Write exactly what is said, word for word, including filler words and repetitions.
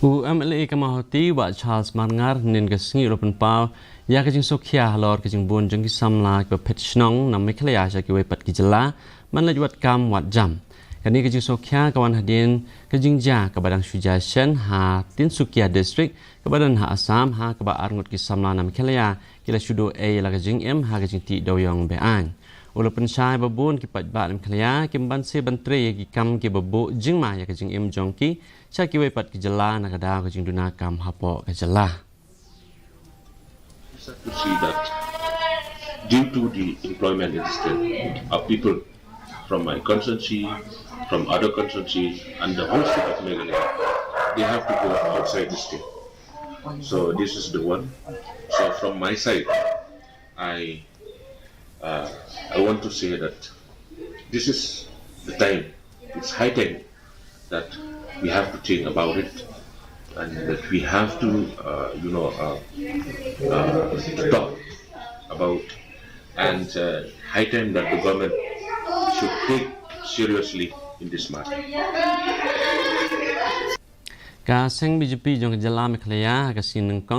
U M L A ka Mawhati, Bah Charles Marngar, hynnin ka sngi u la pynpaw ïa ka jingsngewkhia halor ka jingbun jong ki samla kiba phet shnong na Meghalaya sha kiwei pat ki jylla ban leit wad kam wad jam. Kane ka jingsngewkhia ka wan hadien ka jingjia kaba dang shu jia shen ha Tinsukia District, kaba don ha Assam, ha kaba arngut ki samla na Meghalaya ki la shu duh ei la ka jingim ha ka jingtih dewiong be-aiñ. U la pynshai ba bun ki paidbah na Meghalaya kim banse ban trei ïa ki kam kiba buh jingma ïa ka jingim jong ki sha kiwei pat ki jylla na ka daw ka jingduna kam hapoh ka jylla. To see that due to the employment in the state of people from my constituency, from other constituencies, and the whole state of Meghalaya, they have to go outside the state. So this is the one. So from my side, I uh, I want to say that this is the time. It's high time that we have to think about it, and that we have to, uh, you know, uh, uh, talk about, and uh, high time that the government should take seriously in this matter. Ka seng B J P jong ka jylla Meghalaya ha ka sngi nyngkong